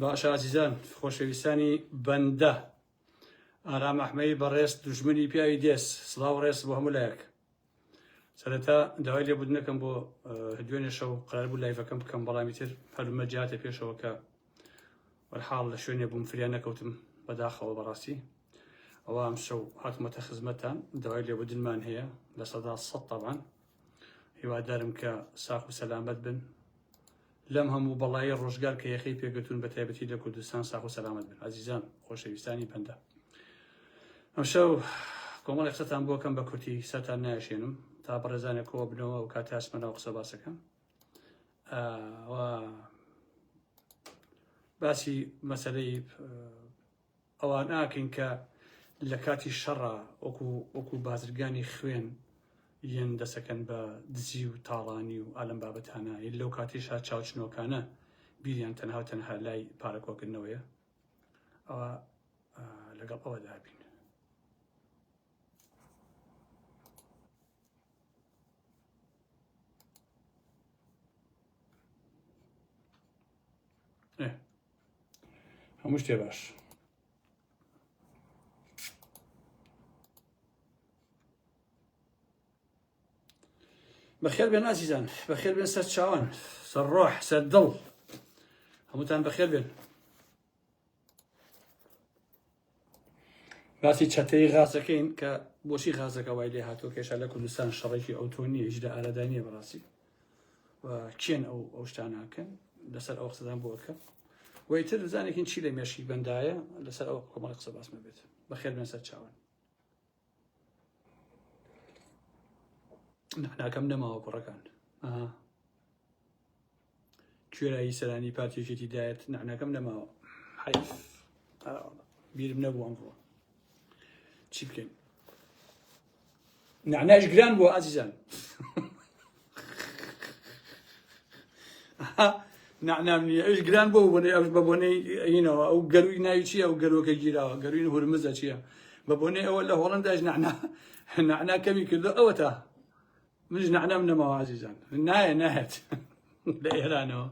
باشە ئازیزان خۆشەویستانی بەندە ئارام ئەحمەی بەڕێز دوژمنی پیاوی دێس سڵاو ڕێز بۆ هەموو لایەک سەرەتا داوای لێبوردنەکەم بۆ دوێنێ شەو قرار بوو live ەکەم بکەم بەڵامی تر هەلومەرج هاتە پێشەوە کە وەرحاڵ لە شوێنێ بووم فریا نەکەوتم بەداخەوە بەڕاستی ئەوە ئەم شەو هاتمەتە خزمەتان داوای لێبوردنمان هەیە 100% تەبان هیوادارم کە ساخ و سەلامەت بن لەم هەموو بەڵایی ڕۆژگار کە یەخەی پێگرتوون بە تایبەتی لە کوردستان ساخ و سەلامەت بن ئازیزان خۆشەویستانی بەندە ئەمشەو کۆمەڵی قسەتان بۆ کەم بە کورتی سەرتان نایشێنم تا بەڕێزانێک کۆ بنەوە و کاتی هەستمە ناو قسە باسەکەم باسی مەسلەی ئەوان ناکەین کە لە کاتی شەڕا وەکو وەکو بازرگانی خوێن یەن دەسەکەن بە دزی و تاڵانی و ئالەم بابەتانە یە لەو کاتیشا چاوچنۆکانە بیریان تەنها و تەنها لای پارە کۆکردنەوەیە ئەوە لەگەڵ ئەوەدا بین. هەموو شتێ باش بەخێر بێن ئازیزان بەخێر بێن سەر چاوان سەر ڕۆح سەر دڵ هەمووتان بەخێر بێن باسی چەتەی غازەکەین کە بۆچی غازەکە وای لێ هاتووە کێشە لە کوردستان شەڕێکی ئەوتۆ نییە هیچ لە ئارادا نییە بەڕاستی و کێن ئەو ئەو شتاناکەن لەسەر ئەو قسەدان بۆ ئەکەم و ئیتر بزانێکین چی لە مێشکی بەندایە لەسەر ئەو کۆمەڵی قسە باسمە بێت بەخێر بێن سەر چاوان ناکەم نەماوە کوڕەکان کوێرایی سەرانی پارتی یەکێتی دایەت نەعناکەم نەماوە حەیف بیرم نەبوو ئەمڕۆ چی بکەین نعناش گران بووە ئازیزان نعنام نییە ئەوش گران بۆ بۆنەی ئەوش بە بۆنەی هینەوە ئەو گەروی ناوی چییە ئەو گەروەکە گیراوە گەروین هورمزە چییە بە بۆنەی ئەوە لە هۆڵنداش نعنا نعنا کەمی کردو ئەوە تا منیش نەعنام نەماوە ئازیزان نایە نایەت لە ئێرانەوە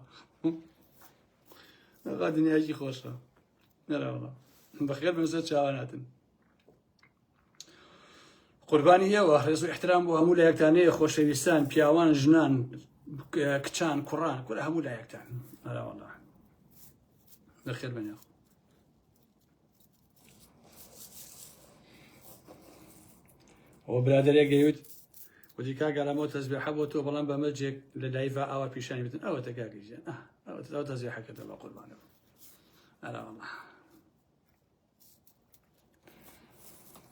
غا دنیاکی خۆشە نەراوەڵا بەخێر بن سەر چاواناتن قوربانی ئێوە ڕێز و احترام بۆ هەموو لایەکتانەیە خۆشەویستان پیاوان ژنان کچان کوڕان کورە هەموو لایەکتان نەراوەڵا بەخێر بن یاخۆ ئەوە برادەرێک گەیوت وتی کاک ئارامەوە تەزبیحە بۆ تۆ بەڵام بە مەرجێک لە live ا ئاوا پیشانی بتن ئەوە تە کاک گیان ئەوە تەزبیحەکە دە بە قوربانە ئەرا وەڵا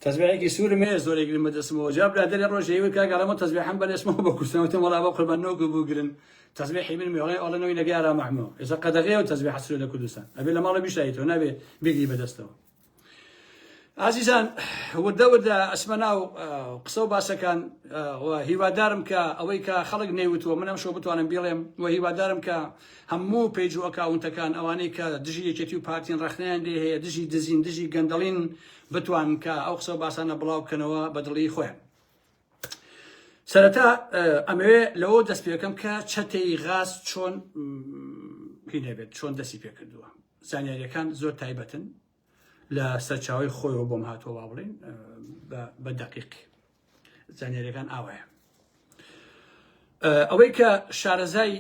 تەزبیحێکی سوورم هەیە زۆرێک گرم بەدەستمەوە جا برادەرێ ڕۆژێ وت کاک ئارامەوە تەزبیحەم بەدەستمەوە بە کوشتنەوە وەڵا بە قوربان نۆکو بگرن تەزبیحی من مێڵێ ئەڵێنەوەی نەگەی ئارام ئەحمەوە ئێستا قەدەغەیە و تەزبیح سوورە لە کوردستان ئەبێ لە ماڵە بیشایتەوە نابێ بگری بەدەستەوە ئازیزان وردە وردە ئەچمە ناو قسە و باسەکان و هیوادارم کە ئەوەی کە خەڵک نەیوتووە من ئەم شەو بتوانم بیڵێم و هیوادارم کە هەموو page و account ەکان ئەوانەی کە دژی یەکێتی و پارتین ڕەخنەیان لێ هەیە دژی دزین دژی گەندەڵین بتوان کە ئەو قسە و باسانە بڵاو بکەنەوە بە دڵی خۆیان سەرەتا ئەمەوێ لەوە دەست پێکەم کە چەتەی غاز چۆن هینەبێت چۆن دەستی پێکردووە زانیاریەکان زۆر تایبەتن لە سەرچاوی خۆیەوە بۆم هاتووە وا بڵین بە دەقیق زانیاریەکان ئاوایە ئەوەی کە شارەزای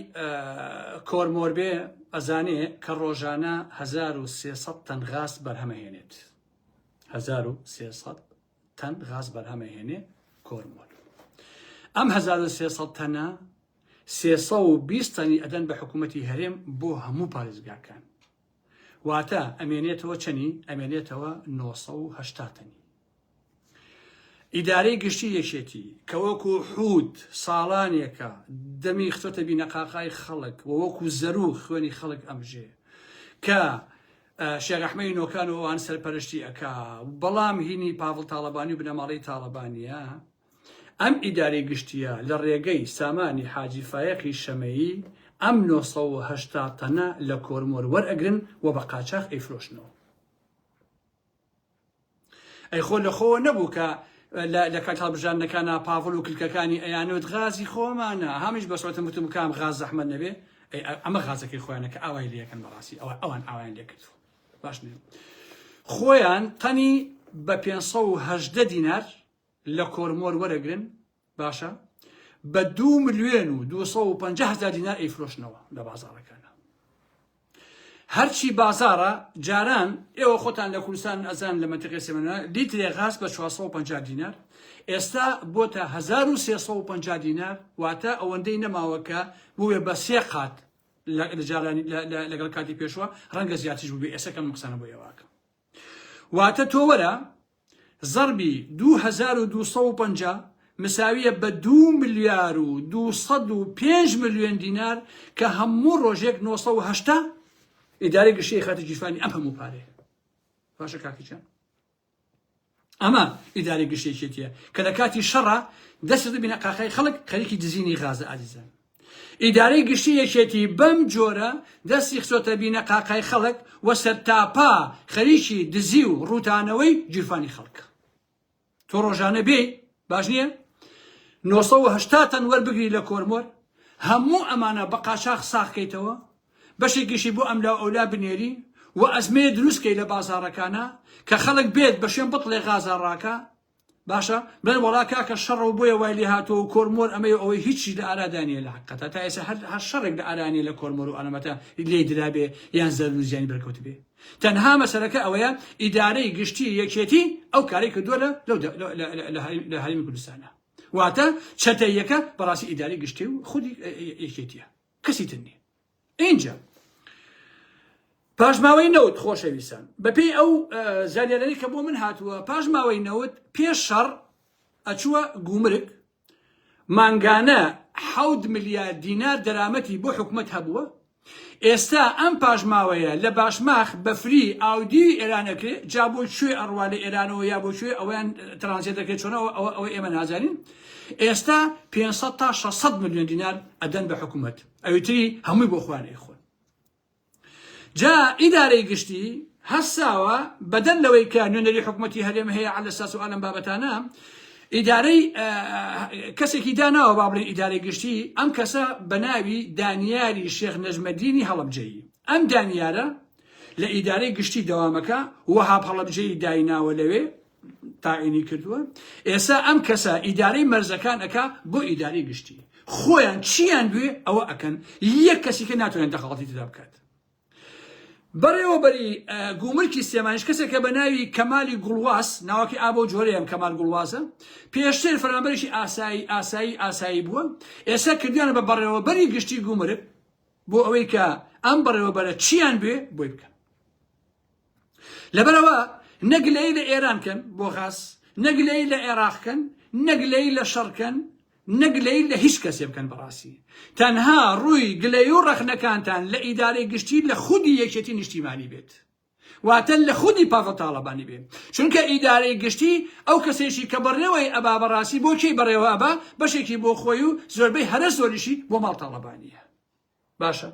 کۆرمۆر بێ ئەزانێ کە ڕۆژانە 1300 تەن غاز بەرهەمەهێنێت 1300 تەن غاز بەرهەمەهێنێ کۆرمۆر ئەم 1300 تەنە 320 تەنی ئەدەن بە حکوومەتی هەرێم بۆ هەموو پارێزگاکان واتە ئەمێنێتەوە چەنی؟ ئەمێنێتەوە 980 تەنی. ئیدارەی گشتی یەکێتی کە وەکو حوت ساڵانێکە دەمی خستۆتە بینەقاقای خەڵک و وەکو زەرو خوێنی خەڵک ئەمژێ کە شێخ ئەحمەی نۆکان و ئەوان سەرپەرشتی ئەکا بەڵام هینی پاڤڵ تاڵەبانی و بنەماڵەی تاڵەبانیە ئەم ئیدارەی گشتییە لە ڕێگەی سامانی حاجی فایەقی شەمەیی ئەم 980 تەنە لە کۆرمۆر وەرئەگرن و بە قاچاخ ئەیفرۆشنەوە. ئەی خۆ لە خۆوە نەبوو کە لە کات هەڵبژاردنەکانا پاڤڵ و کلکەکانی ئەیانوت غازی خۆمانە هەمیش بەسۆتم وتم کام غاز زەحمەت نەبێ. ئەمە غازەکەی خۆیانە کە ئاوای لەکەن بەڕاستی ئەوە ئەوان ئاوایان لێکردووە باش نیە خۆیان تەنی بە 518 دینار لە کۆرمۆر وەرەگرن باشە بە 2 ملیۆن و 250 هزار دینار ئەیفرۆشنەوە لە بازاڕەکانە هەرچی بازاڕە جاران ئێوە خۆتان لە کوردستان ئەزان لە مەنتیقەی سلێمانە لیترێ غاز بە 450 دینار ئێستا بۆتە 1350 دینار واتە ئەوەندەی نەماوە کە بووێ بە سێ قات لە جارانی لەگەڵ کاتی پێشوە ڕەنگە زیاتریش بووبێ ئێستا کەم قسانە بۆ ئێوە ئەکەم واتە تۆ وەرە زەربی 2250 مساویە بە 2 ملیار و 205 ملیۆن دینار کە هەموو ڕۆژێک 980 ئیدارەی گشتی خاتە گیرفانی ئەم هەموو پارەیە باشە کاکی جان ئەمە ئیدارەی گشتی یەکێتیە کە لە کاتی شەڕە دەست دەبینە قاقای خەڵک خەریکی دزینی غازە ئازیزان ئیدارەی گشتی یەکێتی بەم جۆرە دەستی خسۆتە بینە قاقای خەڵک و سەرتاپا خەریکی دزی و ڕووتانەوەی گیرفانی خەڵک تۆ ڕۆژانە بێ باش نییە 980 تەن وەربگری لە کۆرمۆر هەموو ئەمانە بە قاچاخ ساخکەیتەوە بەشێکیشی بۆ ئەملاو ئەولا بنێری و ئەزمەیە دروست کەی لە بازاڕەکانا کە خەڵک بێت بە شوێن بتڵێ غازا ڕاکا باشە بڵێن وەڵا کاکە شەڕە و بۆیە وای لێ هاتووە و کۆرمۆر ئەمەی و ئەوەی هیچی لە ئارادا نییە لە حەقیقەتا تا ئێستا هەر هەر شەڕێک لە ئارا نییە لە کۆرمۆر و ئەنەمەتە لێی درابێ یان زەرر و زیانی بەرکەوتبێ تەنها مەسەلەکە ئەوەیە ئیدارەی گشتی یەکێتی ئەو کارەی کردووە لە لەو لە هەرێمی کوردستانە واتە چەتەیەکە بەڕاستی ئیدارەی گشتی و خودی یەکێتیە کەسی تر نییە ئینجا پاشماوەی نەوت خۆشەویستان بەپێی ئەو زانیارانەی کە بۆ من هاتووە پاشماوەی نەوت پێش شەڕ ئەچووە گومرگ مانگانە حەوت ملیار دینار دەرامەتی بۆ حکومەت هەبووە ئێستا ئەم پاشماوەیە لە باشماخ بەفری ئاودیوی ئێران ئەکرێ جا بۆ کوێ ئەڕوا لە ئێرانەوە یا بۆ کوێ ئەویان ترانزێت دەکرێت چۆنە ئەوە ئەوە ئێمە نازانین ئێستا 500 تا 600 ملیۆن دینار ئەدەن بە حکوومەت ئەویتری هەمووی بۆ خۆیان ئەیخۆن جا ئیدارەی گشتی هەستاوە بەدەر لەوەی کە نوێنەری حکوومەتی هەرێم هەیە عەلە ساس و ئالەم بابەتانە ئیدارەی کەسێکی داناوە با بڵێن ئیدارەی گشتی ئەم کەسە بە ناوی دانیاری شێخ نەجمەدینی هەڵەبجەیی ئەم دانیارە لە ئیدارەی گشتی دەوامەکە وەهاب هەڵەبجەیی دایناوە لەوێ تاعینی کردووە ئێستا ئەم کەسە ئیدارەی مەرزەکان ئەکا بۆ ئیدارەی گشتی خۆیان چیان بوێ ئەوە ئەکەن یەک کەسی کە ناتوانێت دەخاڵەتی تێدا بکات بەڕێوەبەری گومرکی سلێمانیش کەسێکە بە ناوی کەمالی گوڵواس ناوەکەی ئابۆ جۆرەیەم کەمال گوڵوازە پێشتر فەرمانبەرێکی ئاسایی ئاسایی ئاسایی بووە ئێستا کردیانە بە بەڕێوەبەری گشتی گومرک بۆ ئەوەی کە ئەم بەڕێوەبەرە چیان بوێ بۆی بکەن لەبەرئەوە نە گلەیی لە ئێران کەن بۆ غاز، نە گلەیی لە عێراق کەن، نە گلەیی لە شەڕ کەن، نە گلەیی لە هیچ کەسێ بکەن بەڕاستی تەنها ڕووی گلەیی و ڕەخنەکانتان لە ئیدارەی گشتی لە خودی یەکێتی نیشتیمانی بێت واتە لە خودی پاڤڵ تاڵەبانی بێ چونکە ئیدارەی گشتی ئەو کەسێکی کە بەڕێوەی ئەبا بەڕاستی بۆ کێی بەڕێوە ئەبا بەشێکی بۆ خۆی و زۆربەی هەرە زۆریشی بۆ ماڵ تاڵەبانیە باشە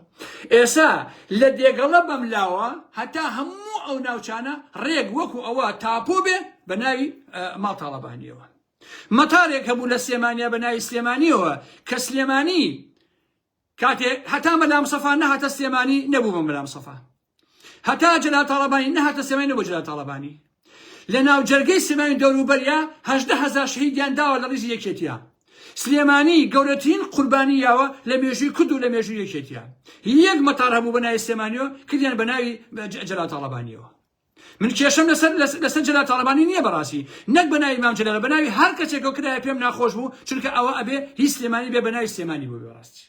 ئێسا لە دێگەڵە بەم لاوە هەتا هەموو ئەو ناوچانە ڕێک وەکو ئەوە تاپۆ بێ بە ناوی ماڵ تاڵەبانیەوە مەتارێک هەبوو لە سلێمانیا بە ناوی سلێمانیەوە کە سلێمانی کاتێ هەتا مەلا مستەفا نەهاتە سلێمانی نەبوو بە مەلا مستەفا هەتا جەلال تاڵەبانی نەهاتە سلێمانی نەبوو جەلال تاڵەبانی لە ناو جەرگەی سلێمانی دەوروبەریا 18 هەزار شەهیدیان داوە لە ڕیزی یەکێتیا سلێمانی گەورەترین قوربانی یاوە لە مێژووی کورد و لە مێژووی یەکێتیا یەک مەتار هەبوو بە ناوی سلێمانیەوە کردیان بە ناوی جەلال تاڵەبانیەوە من کێشەم لەسەر لەسەر جەلال تاڵەبانی نییە بەڕاستی نەک بە ناوی مام جەلال بە ناوی هەر کەسێکەوە کرایە پێم ناخۆش بوو چونکە ئەوە ئەبێ هی سلێمانی بێ بە ناوی سلێمانی بوو بەڕاستی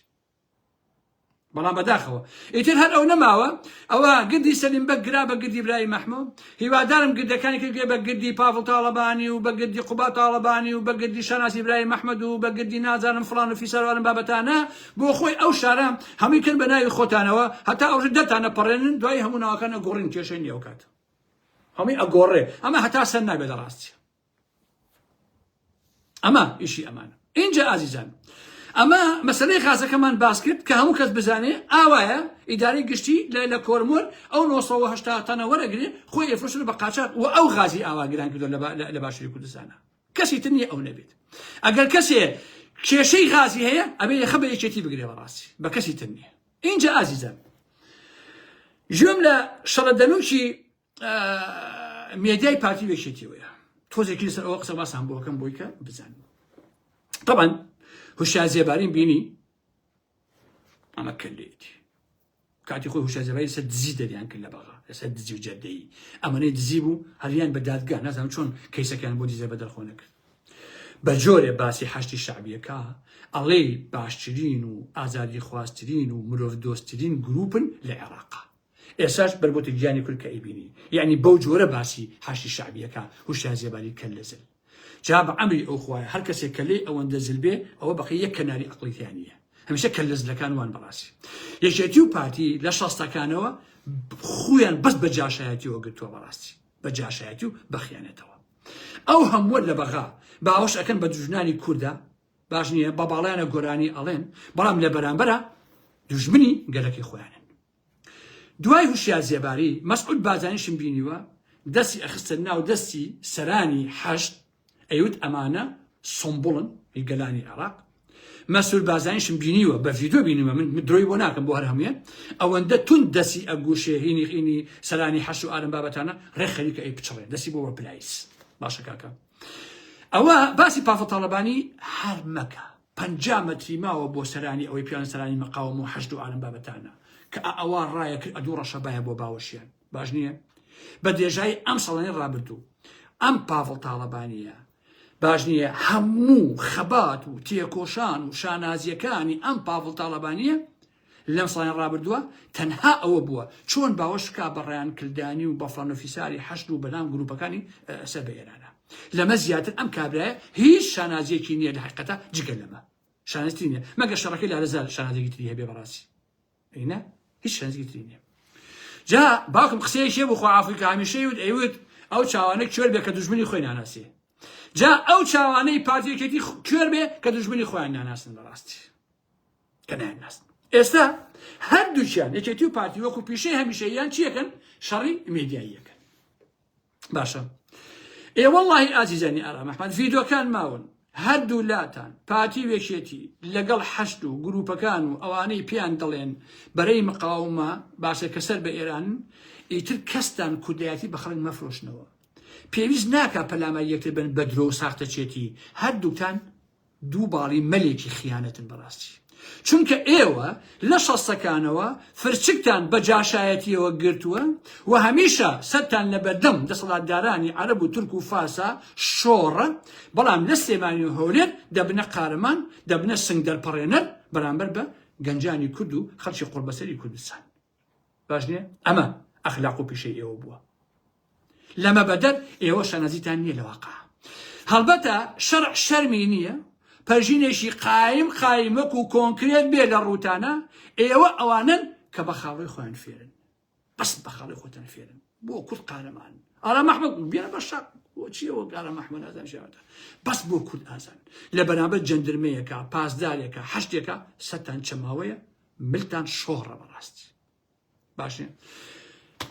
بەڵام بەداخەوە ئیتر هەر ئەو نەماوە ئەوە گردی سەلیم بەگ گرا بە گردی برای مەحموو هیوادارم گردەکانی کرد بە گردی پاڤڵ تاڵەبانی و بە گردی قوبا تاڵەبانی و بە گردی شانازی برای مەحمەد و بە گردی نازانم فڵان و فیسار بابەتانە بۆ خۆی ئەو شارە هەمووی کرد بە ناوی خۆتانەوە هەتا ئەوژە دەتانە پەڕێنن دوای هەموو ناوەکان ئەگۆڕین کێشەی نییە ئەو کات هەمووی ئەگۆڕێ ئەمە هەتا سەر نابێت لە ڕاستی ئەمە ئیشی ئەمانە اینجا ئازیزان ئەمە مەسلەی غازەکەمان باس کرد کە هەموو کەس بزانێ ئاوایە ئیدارەی گشتی لە لە کۆرمۆر ئەو 980 تەنە وەرەگرێ خۆی ئێفرۆشن بە قاچاق و ئەو غازی ئاوا گران کردو لە باشووری کوردستانە کەسی تر نییە ئەو نەبێت ئەگەر کەسێ کێشەی غازی هەیە ئەبێ یەخە بە یەکێتی بگرێ بەڕاستی بە کەسی تر نییە. ئینجا ئازیزان گوێم لە شەڕە دەنوکی مێدیای پارتی و یەکێتیەوەیە تۆزێکی لەسەر ئەوە قسە باسان بۆکەم بۆی کە بزانن طبعا هوشیار زێباریم بینی ئەمە کەلێتی کاتی خۆی هوشیار زێباری لەسەر دزی دەریان کرد لە بەغا لەسەر دزی و جەردەیی ئەمەنەی دزی بوو هەریان بە دادگا نازانم چۆن کەیسەکەیان بۆ دیزە بەدەرخۆ نەکرد بە جۆرێ باسی حەشدی شەعبیەکە ئەڵێی باشترین و ئازادیخوازترین و مرۆڤدۆستترین گروپن لە عێراقا ئێساش بەربۆتە گیانی کورد کە ئەیبینی یعنی بەو جۆرە باسی حەشدی شەعبیەکە هوشیار زێباری کەل لە زل جا بە عەمری ئەو خوایە هەر کەسێک کە لێی ئەوەندە زل بێ ئەوە بەقی یەک کەناری ئەقڵی تیا نییە هەمیشە کەل لە زلەکان وان بەڕاستی یەکێتی و پارتی لە شەستەکانەوە خویان بەس بە جاشایەتیەوە گرتووە بەڕاستی بە جاشایەتی و بە خیانەتەوە ئەو هەمووە لە بەغا باوەش ئەکەن بە دوژمنانی کوردە باش نییە بە باڵیانە گۆرانی ئەڵێن بەڵام لە بەرامبەرە دوژمنی گەلەکەی خۆیانن دوای هوشیار زێباری مەسعود بازانیشم بینیوە دەستی ئەخستە ناو دەستی سەرانی حەشد ئەیوت ئەمانە سۆمبوڵن هی گەلانی عێراق مەسرور بازانیشم بینیوە بە ڤیدۆ بینیوە من درۆی بۆ ناکەم بۆ هەر هەموویان ئەوەندە توند دەسی ئەگوشێ هینی هینی سەرانی حەش و ئارم بابەتانە ڕێ خەریکە ئەی پچڕێ دەسی بۆ بە پلایس باشە کاکە ئەوە باسی پافڵ تاڵەبانی هەر مەکە 50 مەتری ماوە بۆ سەرانی ئەوەی پیان سەرانی مەقاوم و حەشد و ئارم بابەتانە کە ئەوە ڕایە کرد ئەدوو ڕەشەبایە بۆ باوەشیان باش نییە بە درێژایی ئەم ساڵانی ڕابردوو ئەم پاڤڵ تاڵەبانیە باش نییە هەموو خەبات و تێکۆشان و شانازیەکانی ئەم پاڤڵ تاڵەبانیە لەم ساڵی ڕابردووە تەنها ئەوە بووە چۆن باوەش بکا بە ڕیان کلدانی و بەفلانۆفیساری حەشد و بەلام گروپەکانی سەر بە ئێرانە لەمە زیاتر ئەم کابرایە هیچ شانازیەکی نییە لە حقیقەتە جگە لەمە شانازی نییە مەگەر شەڕەکەی لارەزار شانازیەکی تری هەبێ بەڕاستی ئەینا هیچ شانسێکی تری نییە جا باوکم قسەیەکی هەبوو خوا عافوی کە هەمیشە وت ئەیوت ئەو چاوانە کوێر بێ کە دوژمنی خۆی ناناسێ جا ئەو چاوانەی پارتی یەکێتی کوێر بێ کە دوژمنی خۆیان ناناسن بەڕاستی کە نایانناسن ئێستا هەردووکیان یەکێتی و پارتی وەکو پیشەی هەمیشەییان چیەکەن شەڕی میدیاییەکەن باشە ئێ وەڵڵاهی ئازیزانی ئارام ئەحمەد ڤیدۆکان ماون هەردوو لاتان پارتی و یەکێتی لەگەڵ حەشد و گروپەکان و ئەوانەی پێیان دەڵێن بەرەی مقاومە باشە کە سەر بە ئێرانن ئیتر کەستان کوردایەتی بە خەڵک مەفرۆشنەوە پێویست ناکا پەلامار یەکتر بن بە درۆ و ساختەچێتی هەردووکتان دوو باڵی مەلێکی خیانەتن بەڕاستی چونکە ئێوە لە شەستەکانەوە فرچکتان بە جاشایەتیەوە گرتووە و هەمیشە سەرتان لە بەردەم دەسەڵاتدارانی عەرەب و تورک و فارسا شۆڕە بەڵام لە سلێمانی و هەولێر دەبنە قارەمان دەبنە سنگ دەرپەڕێنەر بەرامبەر بە گەنجانی کورد و خەڵکی قوڕبەسەری کوردستان باش نییە ئەمە ئەخلاق و پیشەی ئێوە بووە لەمە بەدەر ئێوە شانازیتان نییە لە واقع هەڵبەتە شەرع شەرمی نییە پەرژینێکی قایم قایم وەکو کۆنکرێت بێ لە ڕووتانە ئێوە ئەوانن کە بە خاڵی خۆیان فێرن بەس بە خاڵی خۆتان فێرن بۆ کورد قارەمان ئارام ئەحمەد بێنە بە شەق بۆ چیەوە ئارام ئەحمەد ئازان شێوەتە بەس بۆ کورد ئازان لە بەرامبەر جەندرمەیەکە پاسدارێکە حەشتێکە سەتان چەماوەیە ملتان شۆڕە بەڕاستی باش نیە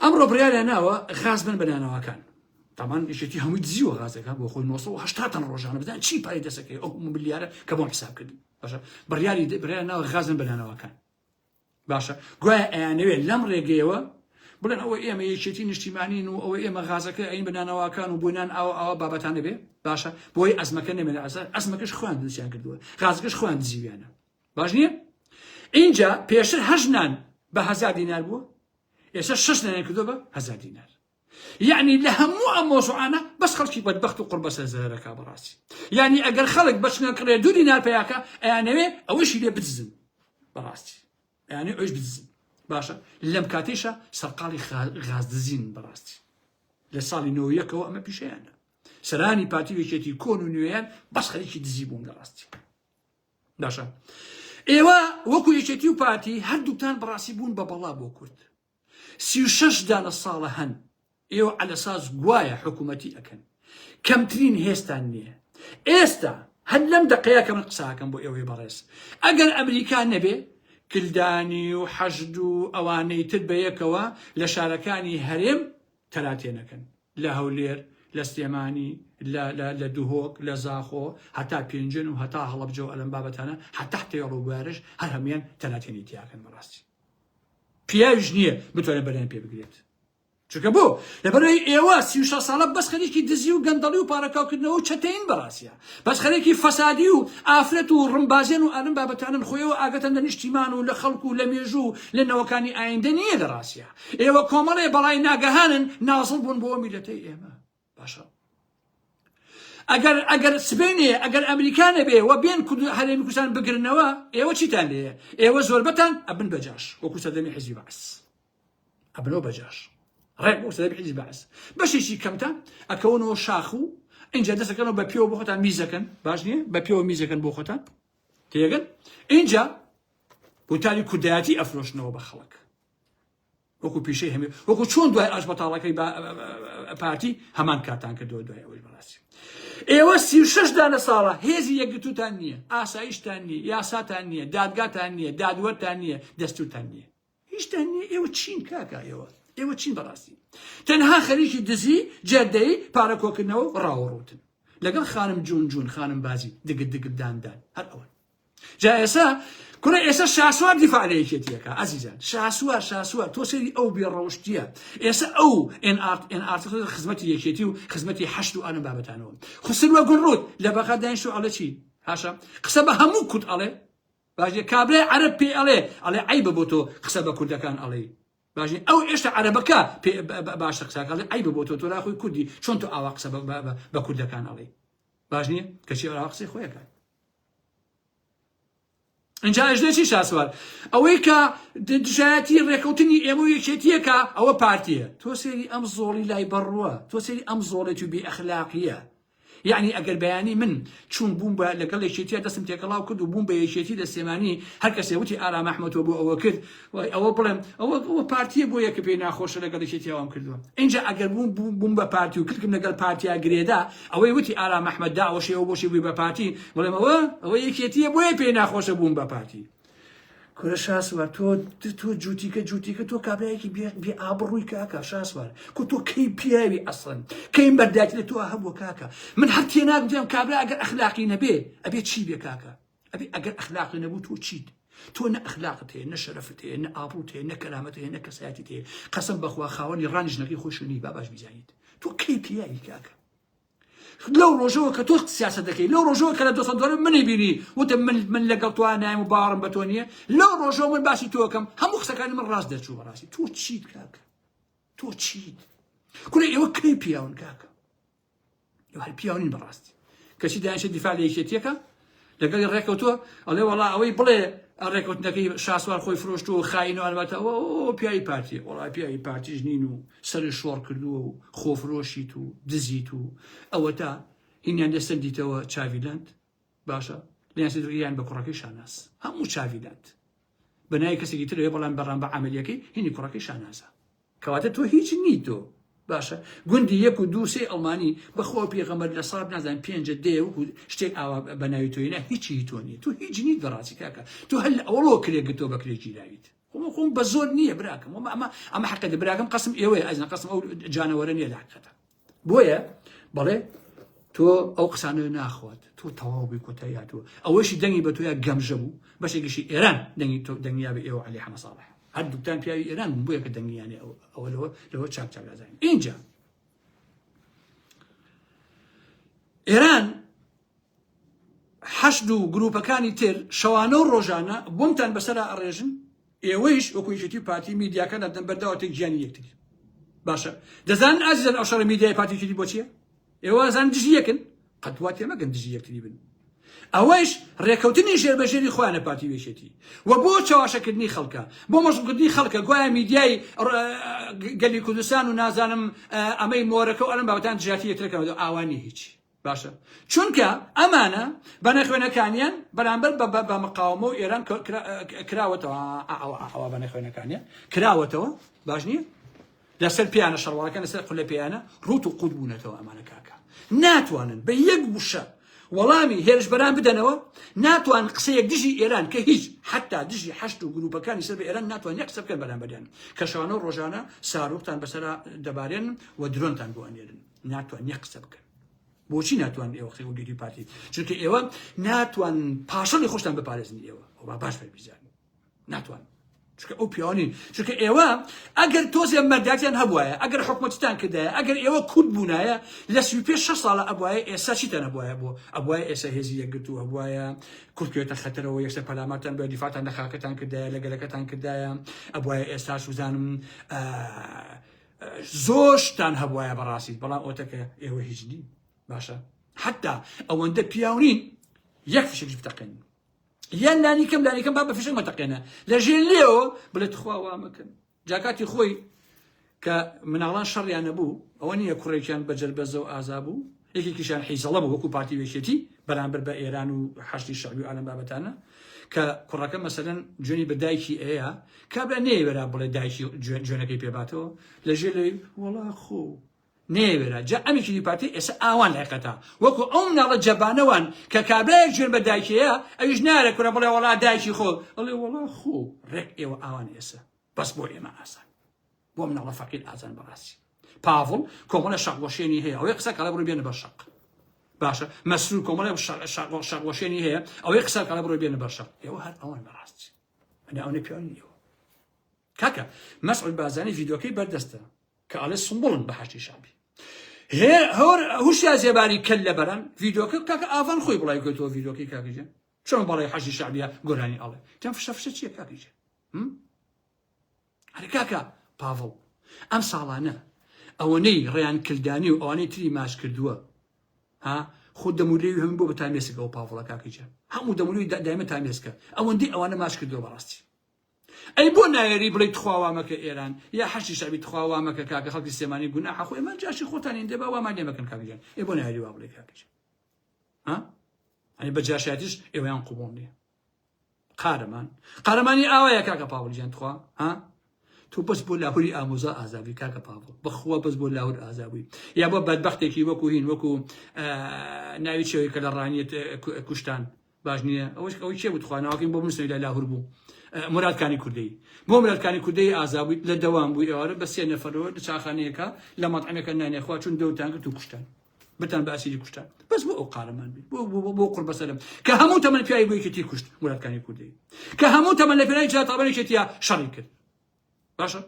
ئەمڕۆ بڕیاریان ناوە غاز بن بە نانەواکان تامان یەکێتی هەمووی دزیوە غازەکە بۆ خۆی 980 تەن ڕۆژانە بزان چی پارەی دەسەکەی ئەو هەموو ملیارە کە بۆم حساب کردن باشە بڕیاری بڕیار ناوە غازن بە نانەواکان باشە گوایە ئەیانەوێت لەم ڕێگەیەوە بڵێن ئەوە ئێمە یەکێتی نیشتیمانین و ئەوە ئێمە غازەکە ئەین بە نانەواکان و بۆ نان ئاوە ئاوە بابەتانە بێ باشە بۆی ئەزمەکە نەمێنە ئەزار ئەزمەکەش خۆیان دروستیان کردووە غازەکەش خۆیان دزیویانە باش نییە اینجا پێشتر هەشت نان بە هەزار دینار بووە ئێستا شش نانیان کردووە بە هەزار دینار یعنی لە هەموو ئەم مۆزوعانە بەس خەڵکی بەدبەخت و قڕبەسەر زەرەکە بەڕاستی یعنی ئەگەر خەڵک بەچنە کڕێ دوو دینار پیاکە ئەیانەوێ ئەوەشی لێ بدزن بەڕاستی ئەیانێ ئەوش بدزن باشە لەم کاتێشە سەرقاڵی غازدزین بەڕاستی لە ساڵی نۆیەکەوە ئەمە پیشەیانە سەرانی پارتی و یەکێتی کۆن و نوێیان بەس خەریکی دزی بوون لە ڕاستی باشە ئێوە وەکو یەکێتی و پارتی هەردووکتان بەڕاستی بوون بە بەڵا بۆ کورد 36 دانە ساڵە هەن ئێوە عەلەساس گوایە حکوومەتی ئەکەن کەمترین هێستان نییە ئێستا هەر لەم دقەیە کە من قساکەم بۆ ئێوەی بەڕێز ئەگەر ئەمریکا نەبێ کلدانی و حەشد و ئەوانەی تر بەیەکەوە لە شارەکانی هەرێم تەراتێنەکەن لە هەولێر، لە سلێمانی، لە لە لە دهۆک، لە زاخۆ، هەتا پێنجوێن و هەتا هەڵەبجە و ئەلەم بابەتانە، هەتا تێڵ و بوارش هەر هەموویان تەلاتێنی تیاکەن بەڕاستی. پیاویش نییە بتوانێت بەریان پێ بگرێت. چونکە بۆ؟ لەبەرئەوەی ئێوە 36 ساڵە بەس خەریکی دزی و گەندەڵی و پارەکاوکردنەوە و چەتەین بەڕاستە بەس خەریکی فەسادی و ئافرەت و ڕمبازێن و ئەم بابەتانن خۆ ئێوە ئاگەتان لە نیشتیمان و لە خەڵک و لە مێژوو و لە نەوەکانی ئایندە نییە لە ڕاستە ئێوە کۆمەڵێ بەڵای ناگەهانن نازڵ بوون بۆ میلەتەی ئێمە باشە ئەگەر ئەگەر سبێنێ ئەگەر ئەمریکا نەبێ و بێن کورد هەرێمی کوردستان بگرنەوە ئێوە چیتان لێیە ئێوە زۆربەتان ئەبن بە جاش وەکو سەردەمی حیزبی بەعس ئەبنەوە بە جاش ڕێک وەکو سەردەمی حیزبی بەعس بەشێکی کەمتان ئەکەونەوە شاخ و اینجا دەستەکەنەوە بە پێوە بۆ خۆتان میزەکەن باش نییە بە پێوە میزەکەن بۆ خۆتان تێگەن اینجا وتاری کوردایەتی ئەفرۆشنەوە بە خەڵک وەکو پیشەی هەمێ وەکو چۆن دوای ئاش بەتاڵەکەی پارتی هەمان کارتان کردەوە دوای ئەوەی بەڕاستی ئێوە 36 دانە ساڵە هێزی یەکگرتووتان نییە ئاسایشتان نییە یاساتان نییە دادگاتان نییە دادوەرتان نییە دەستورتان نییە هیچتان نییە ئێوە چین کاکە ئێوە ئێوە چین بەڕاستی تەنها خەریکی دزی جەردەی پارە کۆکردنەوە ڕاوەڕوتن لەگەڵ خانم جون جون خانم بازی دگت دگت دان دان هەر ئەوە جا ئێسا کوڕە ئێستا شاسوار دیفاع لە یەکێتیەکە ئازیزان شاسوار شاسوار تۆ سەیری ئەو بێ ڕەوشتیە ئێستا ئەو ئێن ئارت ئێن ئارت خزمەتی یەکێتی و خزمەتی حەشد و ئەم بابەتانەوە خسروە گوڵڕوت لە بەغا دانیشت و ئەڵێ چی هاشا قسە بە هەموو کورد ئەڵێ باشە کابرای عەرەب پێ ئەڵێ ئەڵێ عیبە بۆ تۆ قسە بە کوردەکان ئەڵێ باشە ئەو ئێشتا عەرەبەکە پێ باشە قسەکە ئەڵێ عیبە بۆ تۆ تۆ لا خۆی کوردی چۆن تۆ ئاوا قسە بە کوردەکان ئەڵێ باش نییە کەچی ئەوە قسەی خۆیەکان ئینجا ئەژدە چی شاسوار ئەوەی کە دژایەتی ڕێکەوتنی ئێمە و یەکێتیەکە ئەوە پارتیە تۆ سێری ئەم زۆڵی لای بەڕووە تۆ سێری ئەم زۆڵێت و بێ ئەخلاقیە یعنی ئەگەر بەیانی من چون بووم بە لەگەڵ یەکێتیە دەستم تێکەڵاو کرد و بووم بە یەکێتی لە سلێمانی هەر کەسێ وتی ئارام ئەحمەد تۆ بۆ ئەوە کرد وای ئەوە بڵێم ئەوە ئەوە پارتیە بۆ یەکە پێی ناخۆشە لەگەڵ یەکێتی ئەوام کردووە ئینجا ئەگەر بووم بووم بە پارتی و کلکم لەگەڵ پارتیا گرێدا ئەوەی وتی ئارام ئەحمەد داوەشێ ئەو بۆشی بووی بە پارتی بڵێم ئەوە ئەوە یەکێتیە بۆیە پێی ناخۆشە بووم بە پارتی کورە شاسوار تۆ تۆ جوتیکە جوتیکە تۆ کابراایەکی بێ ئابڕووی کاکە شاسوار کو تۆ کەی پیاوی ئەسڵن کەی مەردایەتی لە تۆ هەبووە کاکە من هەر تێناگەم کابرا ئەگەر ئەخلاقی نەبێ ئەبێ چی بێ کاکە ئەبێ ئەگەر ئەخلاقی نەبوو تۆ چیت؟ تۆ نە ئەخلاقت هەیە نە شەرەفت هەیە نە ئابڕوت هەیە نە کەرامەت هەیە نە کەسایەتیت هەیە قەسەم بەخوا خاوەنی ڕانی ژنەکەی خۆشی نی با باش بیزانیت تۆ کەی پیاوی کاکە لەو ڕۆژەوە کە تۆ سیاسەت دەکەی لەو ڕۆژەوە کە لە دۆسە دۆرە منی بینی وتم من من لەگەڵ تۆ نایم و باوەڕم بە تۆ نییە لەو ڕۆژەوە من باسی تۆکەم هەموو قسەکانی من ڕاست دەرچوو بەڕاستی تۆ چیت کاکە تۆ چیت کوڕە ئێوە کەی پیاون کاکە ئێوە هەر پیاو نین بەڕاستی کەچی دانیشە دیفاع لە یەکێتیەکە لەگەڵی ڕێکەوتووە ئەڵێ وەڵا ئەوەی بڵێ ڕێکەوتنەکەی شاسوار خۆی فرۆشت و خاین و ئەلبەتە ئەوە پیاوی پارتی وەڵا پیاوی پارتیش نین و سەری شۆڕ کردووە و خۆفرۆشیت و دزیت و ئەوەتا هینیان لێسەندیتەوە چاویلاند باشە لیان سەندیان بە کوڕەکەی شاناز هەموو چاویلاند بە ناوی کەسێکی ترەوە بەڵام بەڕام بە عملیەکەی هینی کوڕەکەی شانازە کەواتە تۆ هیچ نیت تۆ باشە گوندی یەک و دوو سێ ئەڵمانی بەخوا پێغەمبەر لە ساڵ نازانم پێنجە دێ وەکو شتێک ئاوا بە ناوی تۆی نا هیچی هی تۆ نییە تۆ هیچ نیت بەڕاستی کاکە تۆ هەر لە ئەوەڵەوە کرێ گرتووە بە کرێ گیراویت خۆم خۆم بە زۆر نییە براکەم ئەمە ئەمە ئەمە حەقەتە براکەم قەسم ئێوەیە ئەزان قەسم ئەو جانەوەرە نییە لە حەقەتە بۆیە بەڵێ تۆ ئەو قسانە ناخوات تۆ تەواو بووی کۆتایی هاتووە ئەوەشی دەنگی بە تۆیا گەمژە بوو بەشێکیشی ئێران دەنگی تۆ دەنگیا بە ئێوە عەلی حەمە ساڵح هەردووکتان پیاوی ئێران بوون بۆیە کە دەنگیانێ ئەوە لەوە لەوە چاک چاک دەزانین ئینجا ئێران حەشد و گروپەکانی تر شەوانە و ڕۆژانە بۆمتان بەسەرا ئەڕێژن ئێوەیش وەکو یەکێتی و پارتی میدیاکان ئەدەن بەرداوەتە گیانی یەکتری باشە دەزانن ئازیزان ئەو شەڕە میدیای پارتی یەکێتی بۆ چییە ئێوە ئەزان دژی یەکن قەت وا تێمەگەن دژی یەکتری بن ئەوەیش ڕێکەوتنی ژێربەژێری خۆیانە پارتی و یەکێتی و بۆ چەواشەکردنی خەڵکە بۆ مەشغوڵکردنی خەڵکە گوایە میدیای گەلی کوردستان و نازانم ئەمەی مۆرەکە و ئەلم بابەتان دژایەتی یەکترەکەن ئاوانی هیچ باشە چونکە ئەمانە بەنەخوێنەکانیان بەرامبەر بە بە مقاومە و ئێران کراوەتەوە ئەوە بەنەخوێنەکانیان کراوەتەوە باش نییە لەسەر پیانە شەڕواڵەکان لەسەر قولە پیانە ڕوت و قوت بوونەتەوە ئەمانە کاکە ناتوانن بە یەک وشە وەڵامی هێرشبەران بدەنەوە ناتوان قسەیەک دژی ئێران کە هیچ حتا دژی حەشت و گروپەکانی سەر بە ئێران ناتوان یەک قسە بکەن بەرامبەریان کە شەوانە و ڕۆژانە ساروختان بەسەرا دەبارێن و درۆنتان بۆ ئەنێرن ناتوان یەک قسە بکەن بۆچی ناتوان ئێوە قسەی وەگەری پارتی چونکە ئێوە ناتوان پاشەڵی خۆشتان بپارێزن ئێوە ئەو با باش بەربیزان ناتوان. چونکە ئەو پیاوە نین چونکە ئێوە ئەگەر تۆزێ مەرداتیان هەبوایە ئەگەر حکومەتتان کردایە ئەگەر ئێوە کورد بوونایە لە سی پێ شە ساڵە ئەبوایە ئێستا چیتان هەبوایە بۆ ئەبوایە ئێستا هێزی یەکگرتوو هەبوایە کورد بکەوێتە خەتەرەوە یەکسەر پەلامارتان بە دیفاعتان لە خاکەتان کردایە لە گەلەکەتان کردایە ئەبوایە ئێستا سوزانم زۆر شتان هەبوایە بەڕاستی بەڵام ئەوتەکە ئێوە هیچ نین باشە حتا ئەوەندە پیاو نین یەک فشکش بتەقێن یان لانیکەم لانیکەم با بە فشک مەتەقێنە لە ژێر لێەوە بڵێ تخوا وا مەکەن جاکاتی خۆی کە مناڵان شەڕیان نەبوو ئەوە نییە کوڕێکیان بە جەربەزە و ئازا بوو یەکێکیشان حیزەڵە بوو وەکو پارتی وێشێتی بەرامبەر بە ئێران و حەشدی شەعبی و ئالەم بابەتانە کە کوڕەکە مەسەلەن جوێنی بە دایکی ئەیە کابرا نەیەوێرا بڵێ دایکی جوێنەکەی پێباتەوە لە ژێر لەوی وەڵا خۆ نەیەوێرا جا ئەمێکی دی پارتی ئێستا ئاوان لایقەتە وەکو ئەو مناڵە جەبانەوان کە کابرایەک جوێن بە دایکەیە ئەویش نارە کورە بڵێ وەڵا دایکی خۆ ئەڵێ وەڵا خۆ ڕێک ئێوە ئاوان ئێستا بەس بۆ ئێمە ئاسان بۆ مناڵە فەقیر ئازان بەڕاستی پاڤڵ کۆمەڵە شەقوەشێنی هەیە ئەوەی قسە کەڵە بڕۆ بێنە بەر شەق باشە مەسرور کۆمەڵە شەقوەشێنی هەیە ئەوەی قسە کەڵە بڕۆ بێنە بەر شەق ئێوە هەر ئەوان بەڕاستی ئەنە ئەونە پیاوی ئێوە کاکە مەسعود بارزانی ڤیدیۆکەی بەردەستە کە ئەڵێ سمبڵن بە حەشدی شەعبی هۆر هوشیا زێباری کەل لە بەران ڤیدیۆکە کاکە ئاڤان خۆی بڵای کردەوە ڤیدیۆکەی کاکە گیان چۆن بەڵێ حەشدی شەعبیە گۆرانی ئەڵێ تەم فشە فشە چییە کاکە گیان ئەرێ کاکە پاڤڵ ئەم ساڵانە ئەوەنەی ڕێیان کلدانی و ئەوانەی تری ماچ کردووە ها خۆ دەمولێوی هەموو بۆ بە تامێسک ئەو پاڤڵە کاکە گیان هەموو دەمولێوی دایمە تامێسکە ئەوەندەی ئەوانە ماچ کردووە بەڕاستی ئەی بۆ نایەری بڵێی تخوا وامەکە ئێران یا حەشدی شەعبی تخوا وامەکە کاکە خەڵکی سلێمانی گوناحە خۆ ئێمە جاشی خۆتانین دەبا وامان لێ مەکەن کاکە گیان ئێ بۆ نایەری وا بڵێ کاکە گیان ها ئەنی بە جاشایەتیش ئێوەیان قبوڵ نییە قارەمان قارەمانی ئاوایە کاکە پاوڵ گیان تخوا ها تۆ بەس بۆ لاهوری ئامۆزا ئازابی کاکە پاڤڵ بەخوا بەس بۆ لاهور ئازابووی یا بۆ بەدبەختێکی وەکو هین وەکو ناوی چێوی کە لە ڕانیەت کوشتان باش نییە ئەوەش ئەوەی کێ بوو تخوا ناوەکەی بۆ بنووسنەوە لە لاهور بوو مرادکانی کوردەی بۆ مرادکانی کوردەی ئازا بوویت لە دەوام بووی ئێوارە بە سێ نەفەرەوە لە چاخانەیەکە لە مەطعمێکە نانێ خوا چون دەوتان گرت و کوشتان بتان بە ئەسیری کوشتان بەس بۆ ئەو قارەمان بی بۆ بۆ بۆ قڕ بەسەرم کە هەموو تەمەن پیاوی بۆ یەکێتی کوشت مرادکانی کوردەی کە هەموو تەمەن لە پێناوی جیاتابەن یەکێتیە شەڕی کرد باشە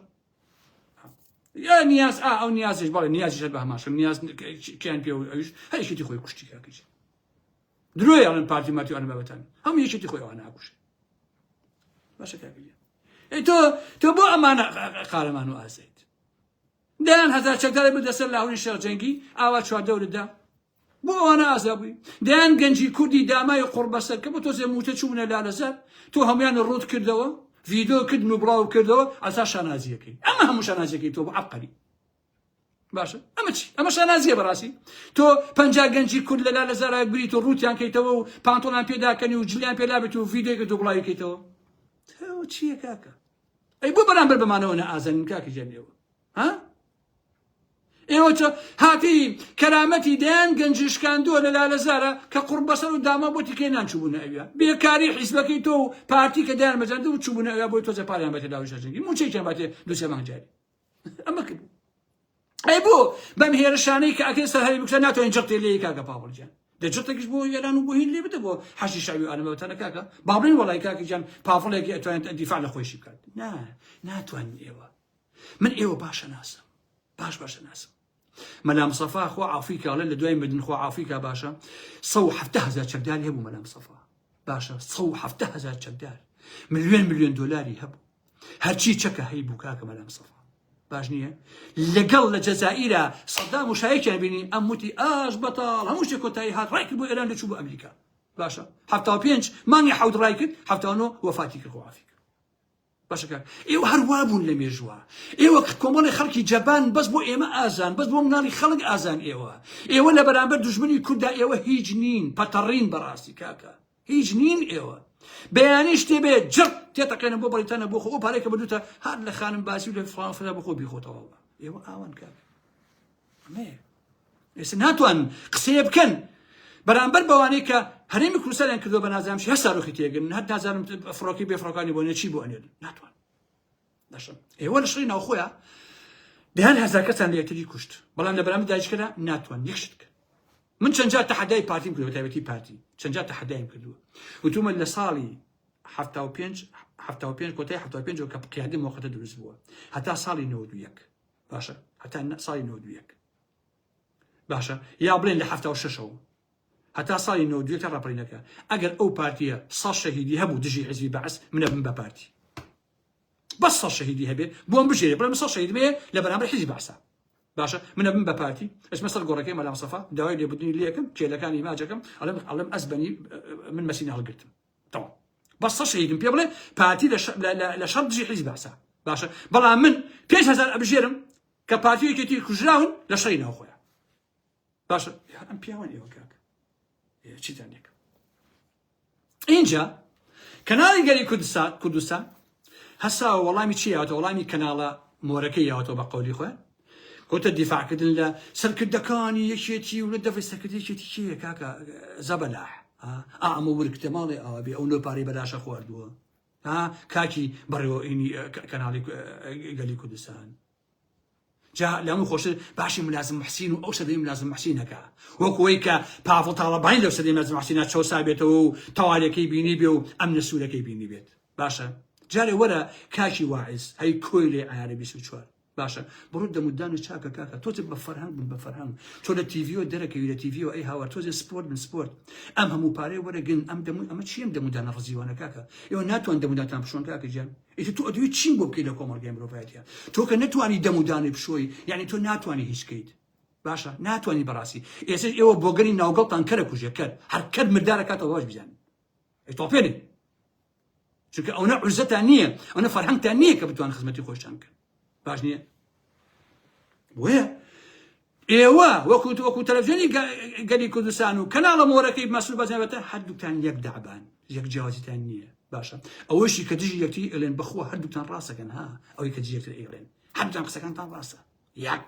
یا نیاز ئا ئەو نیازیش بەڵێ نیازیش هەر بە هەمان شت نیاز کیان پێ ئەویش هەر یەکێتی خۆی کوشتی کاکەی درۆیە ئەڵێن پارتی مارتی ئەوانە بابەتان هەموو یەکێتی خۆی ئەوانە ئاکوشێ باشە کاکە گیان ئەی تۆ تۆ بۆ ئەمانە قارەمان و ئازایت دەیان هەزار چەکداری بردە سەر لاهوری شێخ جەنگی ئاوا چواردەورتدا بۆ ئەوانە ئازا بووی دەیان گەنجی کوردی دامای قوڕ بەسەر کە بۆ تۆزێ موچە چوونە لالەزار تۆ هەمویان ڕوت کردەوە ڤیدۆ کردن و بڵاو کردەوە ئەسا شانازیەکەی ئەمە هەموو شانازیەکەی تۆ بۆ عەبقەری باشە ئەمە چی ئەمە شانازیە بەڕاستی تۆ پەنجا گەنجی کورد لەلا لە زارا گریت و ڕوتیان کەیتەوە و پانتۆڵیان پێداکەنی و جلیان پێلابێت و ڤیدیۆیەکە تۆ بڵاوی کەیتەوە چییە کاکە ئەی بۆ بەرامبەر بەمانەوە نە ئازەنین کاکە گیان ئێوە ها ئێوە چۆ هاتی کەرامەتی دەیان گەنجی شکاندووە لە لالەزارە کە قوڕبەسەر و داما بۆ تیکەی نان چووبوونە ئەویا بێکاری حیزبەکەی تۆ و پارتی کە دەیان مەجاندە و چووبوونە ئەویا بۆی تۆزە پاریان بەتێ لاوی شەجەنگی موچەیەکیان باتێ دوو سێ مانگ جاری ئەمە کرد ئەی بۆ بەم هێرشانەی کە ئەکرێت سەر هەرێمی کوردستان ناتوانین جڕتێ لێی کاکە پاوەڵ گیان دە جڕتێکیش بۆ ئێران و بۆ هین لێ بدە بۆ حەشی شەعبی و ئانە بەتەنە کاکە با بڵێن وەڵای کاکە گیان پاڤڵێکی ئەتوانێت دیفاع لە خۆیشی بکات نا ناتوانین ئێوە من ئێوە باشە ناسم باش باشە ناسم مەلا مستەفا خوا عافوی کا ئەڵێ لە دوای مردن خوا عافوی کا باشە 170 هەزار چەکداری هەبوو مەلا مستەفا باشە 170 هەزار چەکدار ملیۆن ملیۆن دۆلاری هەبوو هەرچی چەکە هەی بوو کاکە مەلا مستەفا باش نییە لەگەڵ لە جەزائیرا سەدام و شایەکیان بینی ئەم وتی ئاش بەتاڵ هەموو شتێک کۆتایی هات ڕای کرد بۆ ئێران دەچوو بۆ ئەمریکا باشە 75 مانگی حەوت ڕای کرد 79 وەفاتی کرد خوا عافی کرد باشە کاک ئێوە هەر وابوون لە مێژووە ئێوە کۆمەڵی خەڵکی جەبان بەس بۆ ئێمە ئازان بەس بۆ مناڵی خەڵک ئازان ئێوە ئێوە لە بەرامبەر دوژمنی کورددا ئێوە هیچ نین پەتەڕین بەڕاستی کاکە هیچ نین ئێوە بەیانی شتێ بێ جڕ تێتەقێنە بۆ بەریتانیا بۆ خۆ ئەو پارەی کە بردوتە هەر لە خانم باسی و لە فڵان فلا بۆ خۆ بیخۆتەوە ئێوە ئاوان کاکە ئەمەیە ئێستا ناتوان قسەیە بکەن بەرامبەر بەوانەی کە هەرێمی کوردستانیان کردووە بە نازانم چی هەر ساروخی تێگرن هەر نازانم فڕۆکی بێ فڕۆکانی بۆ چی بۆ ئەنێرن ناتوان باشە ئێوە لە شەڕی ناوخۆیە دەیان هەزار کەسان لە یەکتری کوشت بەڵام لە بەرامبەر داگیرکەرا ناتوان یەک شت بکەن من چەند جار تەحەدای پارتیم کردووە تایبەتی پارتی چەند جار تەحەدایم کردووە وتومە لە ساڵی 75. 75 کۆتای 75 کە قیادی مۆقەتە دروست بووە هەتا ساڵی 91 باشە هەتا ساڵی 91 باشە یا بڵێن لە 76ەوە هەتا ساڵی 92 تا ڕاپەڕینەکە ئەگەر ئەو پارتیە سا شەهیدی هەبوو دژی حزبی بەعس منە بم بە پارتی بەس سا شەهیدی هەبێ بۆم بژێرێ بڵێم سا شەهیدم هەیە لە بەرامبەر حزبی بەعسا باشە من ئەبم بە پارتی ئەچمە سەر گۆڕەکەی مەلا مستەفا داوای لێبوردنی لێکم کێلەکانی ماجەکەم ئەڵێم ئەڵێم ئەزبەنی من مەسینە هەڵگرتم تەواو بەس سە شەهیدم پێ بڵێ پارتی لە شەڕ دژی حیزب باسە باشە بەڵام من 5هزار ئەبژێرم کە پارتی یەکێتی کوژراون لە شەڕی ناوخۆیان باشە ئەم پیاوان ئێوە کاک چیتان لێکم ئینجا کەناڵی گەلی کوردستان کوردستان هەساوە وەڵامی چی یاوەتە وەڵامی کەناڵە مۆرەکەی یاوەتەوە بە قەولی خۆیان کۆتە دیفاعکردن لە سەرکردەکانی یەکێتی و لە دەفی سەرکردە یەکێتی کێیە کاکە زەبەلاح ئا ئەمە ورکتە ماڵێ ئاوا بێ ئەو نۆ پارەی بەلاشە خواردووە ها کاکی بەڕێوەینی کەناڵی گەلی کوردستان جا لە هەموو خۆشتر باشی ملازم محسین و ئەو سەدەی ملازم محسینەکە وەک ئەوەی کە پاڤڵ تاڵەبانی لەو سەدەی ملازم محسینە چەوسابێتەوە و تەوالەکەی بینی بێ و ئەمنە سوورەکەی بینی بێت باشە جارێ وەرە کاکی واعز هەی کۆیلەی عیارە 24 باشە بڕۆ دەمودان و چاکە کاکە تۆزێ بە فەرهەنگ بن بە فەرهەنگ تۆ لە تیڤیەوە دەرەکەوی لە تیڤیەوە ئەی هاوار تۆزێ سپۆرت بن سپۆرت ئەم هەموو پارەیە وەرەگرن ئەم دەمو ئەمە چییە ئەم دەمودانە ڕزیوانە کاکە ئێوە ناتوان دەمودانتان بشۆن کاکە گیان ئیتر تۆ ئەدەوێت چیم بۆ بکەیت لە کۆمەڵگای مرۆڤایەتیا تۆ کە نەتوانی دەم و دانەی بشۆی یعنی تۆ ناتوانی هیچ کەیت باشە ناتوانی بەڕاستی ئێستا ئێوە بۆگەنی ناوگەڵتان کەرە کوژێ کەر هەر کەر مردارە کاتەوە باش بزانن ئەی تۆپێنێ چونکە ئەوە عزەتان نییە ئەوە فەرهەنگتان نییە کە بتوان خزمەتی خۆشتان بکەن باش نییە بۆیە ئێوە وەکو وەکو تەلەڤزیۆنی گەلی کوردستان و کەناڵە مۆرەکەی مەسرور بەزانبەتە هەردووکتان یەک دەعبان یەک جیاوازیتان نییە باشە ئەوەشی کە دژی یەکتری ئەلێن بەخوا هەردووکتان ڕاستەکەن ها ئەوەی کە دژی یەکتری ئەیڵێن هەردووکتان قسەکانتان ڕاستە یەک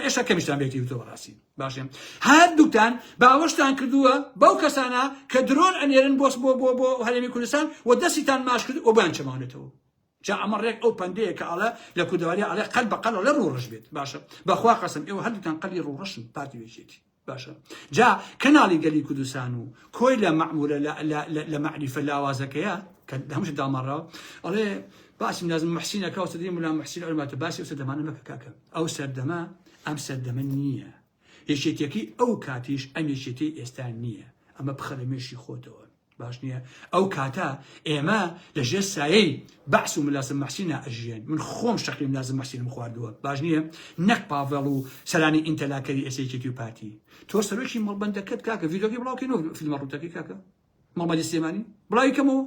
ئێشتا کەمیشتان بێتی وتەوە ڕاستی باشە هەردووکتان باوەشتان کردووە بەو کەسانە کە درۆن ئەنێرن بۆ بۆ بۆ بۆ هەرێمی کوردستان و دەستیتان ماش کرد و بۆیان چەماونێتەوە جا ئەمە ڕێک ئەو پەندەیە کە ئەڵێ لە کوردەواری ئەڵێ قەل بە قەل ئەڵێ ڕووڕەش بێت باشە بەخوا قەسم ئێوە هەردووتان قەلی ڕووڕەشن پارتی و یەکێتی باشە جا کەناڵی گەلی کوردستان و کۆی لە مەعمورە لە مەعریفە لاوازەکەیە کە هەمووش داماڕاوە ئەڵێ باسی لازم محسینەکە و سەدی ملا محسین ئەلماتە باسی ئەو سەردەمانە مەکە کاکە ئەو سەردەمە ئەم سەردەمە نییە یەکێتیەکەی ئەو کاتیش ئەم یەکێتی ئێستا نییە ئەمە بخە لە مێشی خۆتەوە باش نییە ئەو کاتە ئێمە لە ژێر سایەی بەعس و ملازم مەحسینا ئەژیێن من خۆم شەقی ملازم مەحسینم خواردووە باش نییە نەک پاڤێڵ و سەرانی ئینتەلاکەری ئێستا یەکێتی و پارتی تۆ سەرۆکی مەڵبەندەکەت کاکە ڤیدیۆکەی بڵاوکەینەوە فیلمە ڕووتەکەی کاکە مەڵبەندی سلێمانی بڵاوی کەمەوە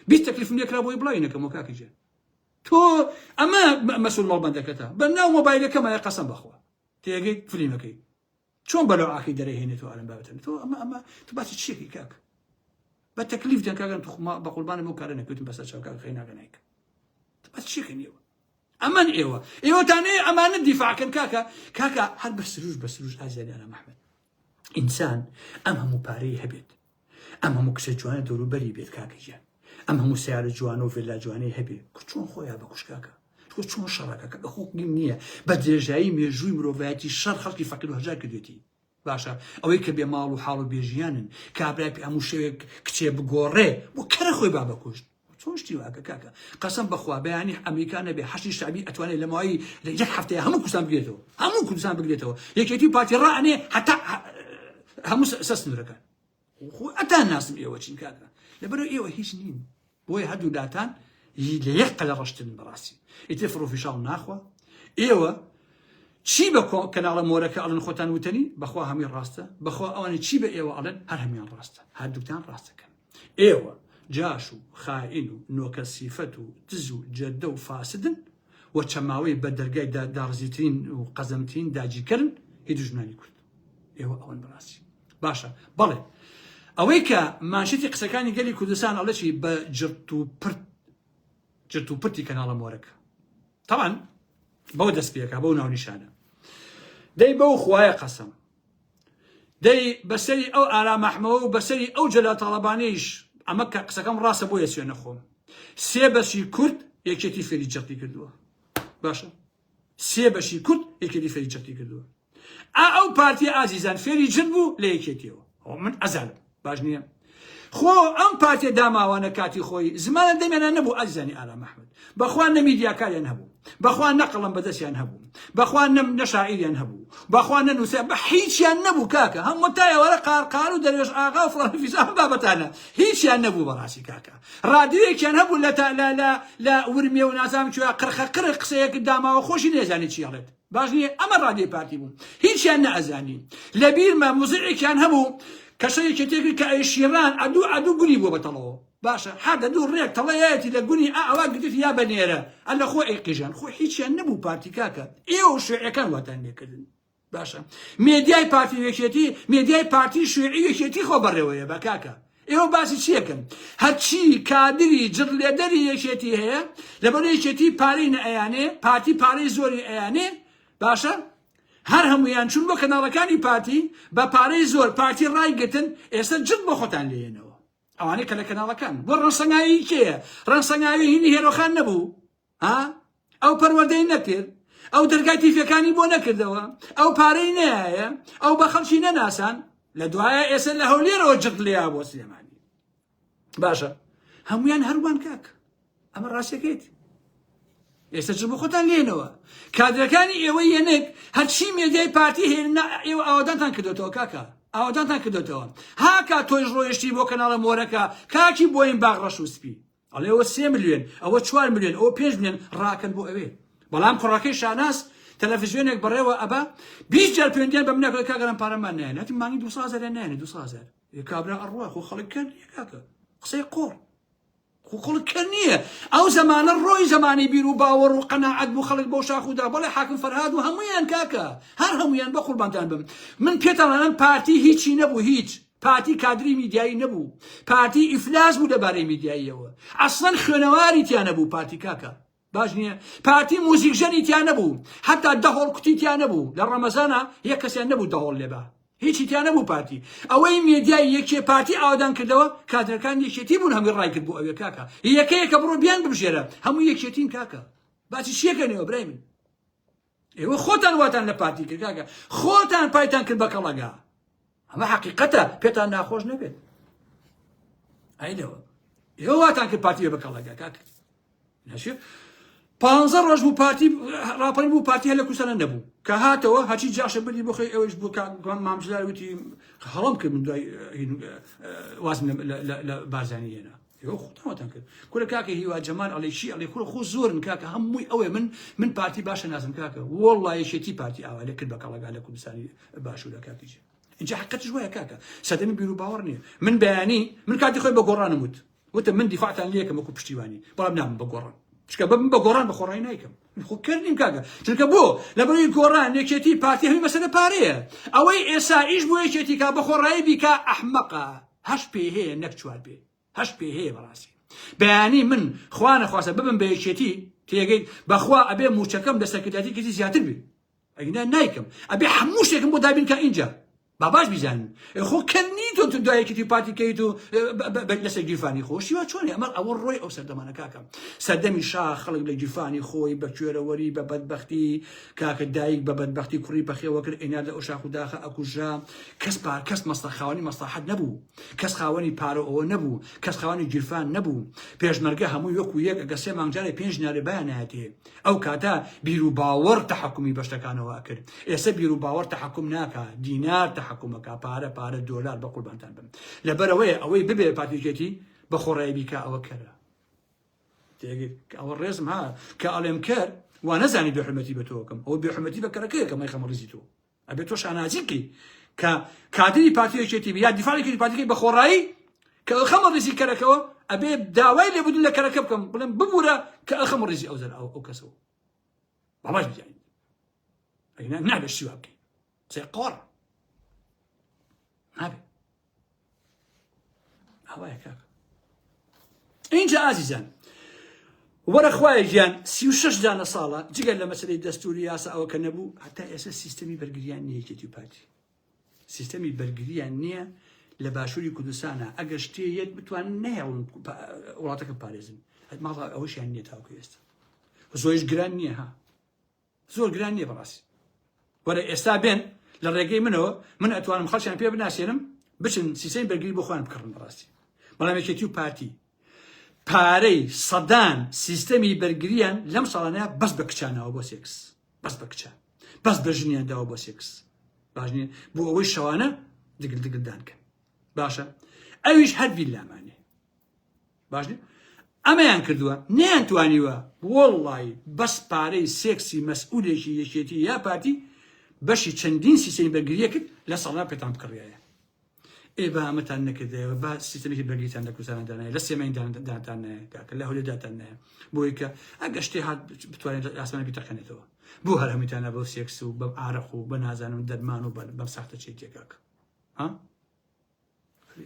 بیست تەکلیفم لێکرا بۆی بڵاوی نەکەمەوە کاکە گیان تۆ ئەمە مەسول مەڵبەندەکەتە بە ناو مۆبایلەکەمایە قەسەم بەخوا تێگەی فلیمەکەی چۆن بە لۆعاکەی دەرەهێنێتەوە ئەلم بابەتە تۆ ئەمە ئەمە تۆ باسی چیەکەی کاک بە تەکلیف دەن کاکەن توخما بە قوربانم ئەو کارە نەکردم بەسەر چاو کاک خەی ناکە نایکە تۆ باسی چیەکەن ئێوە ئەمەن ئێوە ئێوەتانەیە ئەمانە دیفاعکەن کاکە کاکە هەر بە سروش بە سروش ئازیانی ئارام ئەحمەد ئینسان ئەم هەموو پارەی هەبێت ئەم هەموو کچە جوانە دەوروبەری بێت کاکە گیان ئەم هەموو سیارە جوانە و ڤێلا جوانەی هەبێ کو چۆن خۆیا بەکوش کاکە تۆ چۆن شەڕەکە کاکە خۆقیم نییە بە درێژایی مێژووی مرۆڤایەتی شەڕ خەڵکی فەقیر و هەژار کردێتی باشە ئەوەی کە بێ ماڵ و حاڵ و بێژیانن کابرای پێ هەموو شەوێک کچێ بگۆڕێ بۆ کەرە خۆی با بەکوشت چۆن شتی واکە کاکە قەسەم بەخوا بەیانی ئەمریکا نەبێ حەشی شعبی ئەتوانێت لە ماوەی لە یەک هەفتەیە هەموو کوردستان بگرێتەوە هەموو کوردستان بگرێتەوە یەکێتی و پارتی ڕائەنێ هەتا هەموو سەر سنوورەکان خۆ ئەتان ناسم ئێوە چین کاکە لەبەرەوە ئێوە هیچ نین بۆیە هەردوو لاتان لە یەک قەلە ڕەشتن بەڕاستی ئیتر فڕۆفیشاڵ ناخوا ئێوە چی بە کەناڵە مۆرەکە ئەڵێن خۆتان وتەنی بەخوا هەمووی ڕاستە بەخوا ئەوانە چی بە ئێوە ئەڵێن هەر هەمویان ڕاستە هەردووکتان ڕاستەکەن ئێوە جاش و خائین و نۆکە سیفەت و دز و جەردە و فاسدن و چەماوەی بە دەرگای داڕزیترین و قەزەمترین داگیرکەرن هی دوژمنانی کورد ئێوە ئەوەن بەڕاستی باشە بەڵێ ئەوەی کە مانشێتی قسەکانی گەلی کوردستان ئەڵێ چی بە جرت و پرت جرت و پرتی کەناڵە مۆرەکە تاوان بەو دەست پێکا بەو ناونیشانە دەی بەو خوایە قەسەم دەی بەسەری ئەو ئارام ئەحمەوە و بەسەری ئەو جەلال تاڵەبانیش ئەمە کە قسەکەم ڕاستە بۆیە سوێنە خۆم سێ بەشی کورد یەکێتی فێری جەتی کردووە باشە سێ بەشی کورد یەکێتی فێری جەتی کردووە ئا ئەو پارتی ئازیزان فێری جن بوو لە یەکێتیەوە ئەو من ئەزانم باش نییە. خۆ ئەم پارتیە داماوانە کاتی خۆی زمانە دەمیانە نەبوو ئازیزانی ئارام ئەحمەد بەخوا نە میدیاکاریان هەبوو بەخوا نە قەڵەم بەدەستیان هەبوو بەخوا نە نە شاعیریان هەبوو بەخوا نە نووسە بە هیچیان نەبوو کاکە هەموو تا ئێوارە قارقار و دەروێش ئاغا و فڵان فیسان ئەم بابەتانە هیچیان نەبوو بەڕاستی کاکە ڕادیۆیەکیان هەبوو لە تا لە لە لە ورمێ و نازانم کوێ قرخە قرخ قسەیەک داماوە خۆشی نێزانی چی ئەڵێت باش نییە ئەمە ڕادیۆی پارتی بوو هیچیان نەئەزانی لەبیرمە موزیعێکیان هەبوو کە شەرێکی تێکرد کە ئەیشیڕان ئەدوو ئەدوو گونی بووە بە تەڵەوە باشە هەر دەدوو ڕێک تەڵەیەتی لە گونی ئا ئەوا گرتێتی یا بە نێرە ئە لە خۆ ئەیقیژان خۆ هیچیان نەبوو پارتی کاکە ئێوە و شوێعەکان واتان لێکردن باشە مێدیای پارتی و یەکێتی مێدیای پارتی شوێعی یەکێتی خۆ بەڕێوەیە بە کاکە ئێوە باسی چیەکەن هەرچی کادری جڕلێدەری یەکێتی هەیە لەبەر یەکێتی پارەی نەئەیانێ پارتی پارەی زۆری ئەیانێ باشە هەر هەمویان چون بۆ کەناڵەکانی پارتی بە پارەی زۆر پارتی ڕایگرتن ئێستا جڕ بۆ خۆتان لێنەوە ئەوانەی کە لە کەناڵەکان بۆ ڕەنسەنگاوی کێیە ڕەنسەنگاوی هینی هێرۆخان نەبوو ها ئەو پەروەردەی نەکرد ئەو دەرگای تیفەکانی بۆ نەکردەوە ئەو پارەی نایە ئەو بە خەڵکی نەناسان لە دوایە ئێستا لە هەولێرەوە جڕ لێیا بۆ سلێمانی باشە هەمویان هەروان کاک ئەمە ڕاستەکەیت ئێستا چ بۆ خۆتان لێنەوە کادرەکانی ئێوە یەنک هەرچی مێدیای پارتی هێنا ئێوە ئاوادانتان کردوتەوە کاکە ئاوادانتان کردوتەوە هاکا تۆیش ڕۆیشتی بۆ کەناڵە مۆرەکە کاکی بۆین باغ ڕەش و سپی ئەڵێ ئەوە سێ ملیۆن ئەوە چوار ملیۆن ئەوە پێنج ملیۆن ڕاکەن بۆ ئەوێ بەڵام کوڕەکەی شاناز تەلەڤزیۆنێک بەڕێوە ئەبا 20 جار پەیوەندیان بە منە کرد کاکە ئەم پارەمان نایەن هەتی مانگی 200 هەزاریان نایەنێ 200 هەزار کابرا ئەڕوا خۆ خەڵک کەر نییە کاکە قسەی قۆڕ خۆ خەڵک کەر نییە ئەو زەمانە ڕۆی زەمانی بیر و باوەڕ و قەناعەت بوو خەڵک بۆ شاخ و دا بەڵێ حاکم فەرهاد و هەمویان کاکە هەر هەمویان بە قوربانتان بم من پێتان ئەڵێم پارتی هیچی نەبوو هیچ پارتی کادری میدیایی نەبوو پارتی ئیفلاس بوو لەبارەی میدیاییەوە ئەسڵەن خوێنەواری تیا نەبوو پارتی کاکە باش نییە پارتی موزیکژەنی تیا نەبوو حتا دەهۆڵ کوتی تیا نەبوو لە ڕەمەزانە یەک کەسیان نەبوو دەهۆڵ لێبا هیچی تیا نەبوو پارتی ئەوەی میدیای یەکێ پارتی ئاوادان کردەوە کادرەکان یەکێتی بوون هەمووی ڕای کرد بۆ ئەوێ کاکە یەکەیەکە بڕۆ بیان ببژێرە هەموو یەکێتین کاکە باسی چیەکەنەوە برای من ئێوە خۆتان واتان لە پارتی کرد کاکە خۆتان پایتان کرد بە کەڵەگا ئەمە حقیقەتە پێتان ناخۆش نەبێت ئایلەوە ئێوە واتان کرد پارتی بە کەڵەگا کاکە ناشێ پانزە ڕۆژ بوو پارتی ڕاپەڕین بوو پارتی هەر لە کوردستانە نەبوو کە هاتەوە هەرچی جاشە بردی بۆ خۆی ئەوەیش بوو مام جەلال وتی هەڵم کرد من دوای وازم لە بارزانی هێنا ئێوە خۆتان وتان کرد کورە کاکە هیوا جەمال ئەڵێ چی ئەڵێ کورە خۆ زۆرن کاکە هەمووی ئەوەیە من من پارتی باشە نازم کاکە وەڵڵا یەکێتی پارتی ئاوا لێ کرد بە کەڵەگا لە کوردستانی باشوورە کاکیجی اینجا حقیقەتش وایە کاکە سەدەمی بیر و باوەڕ نییە من بەیانی من کاتی خۆی بە گۆڕانم وت وتم من دیفاعتان لێکەم وەکو پشتیوانی بەڵام نابم بە گۆڕان چکە ببم بە گۆڕان بە خۆڕایی نایکەم من خۆ کەر نیم کاکە چونکە بۆ لەبەروی گۆڕان یەکێتی پارتی هەمی مەسەلە پارەیە ئەوەی ئێسا ئیش بۆ یەکێتی کا بە خۆڕایی بیکا ئەحمەقە هەشت پێ هەیە نەک چوار پێ هەشت پێ هەیە بەڕاستی بەیانی من خوا نەخواستە ببم بە یەکێتی تێگەیت بەخوا ئەبێ موچەکەم لە سەرکردایەتی کەسی زیاتر بێ ئەگینا نایکەم ئەبێ هەموو شتێکم بۆ دابین کە ئینجا با باش بیزانن خۆ کە نی تۆ تو دوای یەکێتی پارتی کەیت و لەسەر گیرفانی خۆشی وا چۆنی ئەمە ئەوە ڕۆی ئەو سەردەمانە کاکە سەردەمی شا خەڵک لە گیرفانی خۆی بە کوێرەوەری بە بەدبەختی کاکە دایک بە بەدبەختی کوڕی بەخێوە کرد ئەینار لە ئەو شاخ و داخە ئەکوژرا کەس پار کەس مەسڵە خاوەنی مەسڵەحەت نەبوو کەس خاوەنی پارە ئەوە نەبوو کەس خاوەنی گیرفان نەبوو پێشمەرگە هەمووی وەکو یەک ئەگە سێ مانگ جارێ پێنج نارێ بایان نایەتێ ئەو کاتە بیر و باوەڕ تەحەکومی بە شتەکانەوە ئەکرد ئێستا بیر و باوەڕ تەحەکوم ناکا دینار تەحەکومەکە پارە پارە دۆلار بە قوربانتان بم لەبەرەوەیە ئەوەی ببێ پارتیکێتی بە خۆڕایی بیکا ئەوە کەرە تێگەیت کە ئەوە ڕێزم ها کە ئەڵێم کەر وا نەزانی بێحرمەتی بە تۆکەم ئەوە بێحرمەتی بە کەرەکەیە کە مەیخەمە ڕیزی تۆ ئەبێ تۆ شانازی بکەی کە کادری پارتی یەکێتی یا دیفاعێکی پارتیەکەی بە خۆڕایی کە ئەخەمە ڕیزی کەرەکەوە ئەبێ داوای لێبوردن لە کەرەکە بکەم بڵێم ببوورە کە ئەخەمە ڕیزی ئەو زەر ئەو کەسەوە بەڵاش بزانین ئەگینا نابێت شتی وا بکەی قسەی قۆڕ نابێ ئەوایە کاکە اینجا ئازیزان وەرە خوایە گیان 36 دانە ساڵە جگەل لە مەسەلەی دەستوری یاسا ئەوە کە نەبوو هەتا ئێستا سیستەمی بەرگریان نییە یەکێتی و پارتی سیستەمی بەرگریان نییە لە باشووری کوردستانە ئەگەر شتێ یەت بتوانن نەهێڵن وڵاتەکە پارێزن ماڵ ئەوەشیان نییە تاوکو ئێستا زۆریش گران نییە ها زۆر گران نییە بەڕاستی وەرە ئێستا بێن لە ڕێگەی منەوە من ئەتوانم خەڵکیان پێ بناسێنم بچن سیستەمی بەرگری بۆ خۆیان بکڕن بەڕاستی. بەڵام یەکێتی و پارتی پارەی سەدان سیستەمی بەرگریان لەم ساڵانەیە بەس بە کچانەوە بۆ سێکس، بەس بە کچان، بەس بە ژنیان داوە بۆ سێکس. باش نییە بۆ ئەوەی شەوانە دگل دگل دانکەن. باشە ئەویش هەر ڤیلامانێ. باش نیە ئەمەیان کردووە نیان توانیوە وەڵی بەس پارەی سێکسی مەسئولێکی یەکێتی یا پارتی بەشی چەندین سیستەمی بەرگریە کرد لە ساڵا پێتان بکڕایە ئێ با ئەمەتان نەکردایەوە با سیستەمێکی بەرگریتان لە کوردستان دانایە لە سێمەین دانتان نایە کاکە لە هەولێر داتان نایە بۆی کە ئەگە شتێ هات بتوانێت لە ئاسمانە بیتەقێنێتەوە بۆ هەر هەمووتانە بەو سێکس و بەم ئارەق و بە نازانم دەرمان و بەم ساختە چێتیە کاکە ها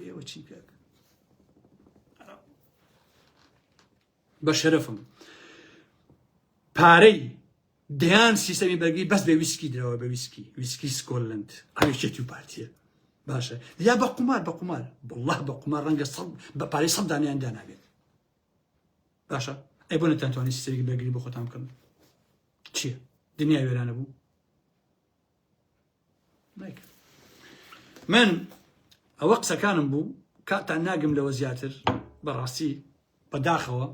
ئێوە چی کاک بە شەرەفم پارەی دەیان سیستەمی بەرگری بەس بە ویسکی دراوە بە ویسکی ویسکی سکۆلند ئەوێکێتی و پارتیە باشە یا بە قومار بە قومار بەڵڵا بە قومار ڕەنگە سەد بە پارەی سەد دانیان دانابێت باشە ئەی بۆ نەتانتوانی سیستەمێکی بەرگری بۆ خۆتان بکەن چییە دنیا وێرانە بوو من ئەوە قسەکانم بوو کاتان ناگم لەوە زیاتر بەڕاستی بەداخەوە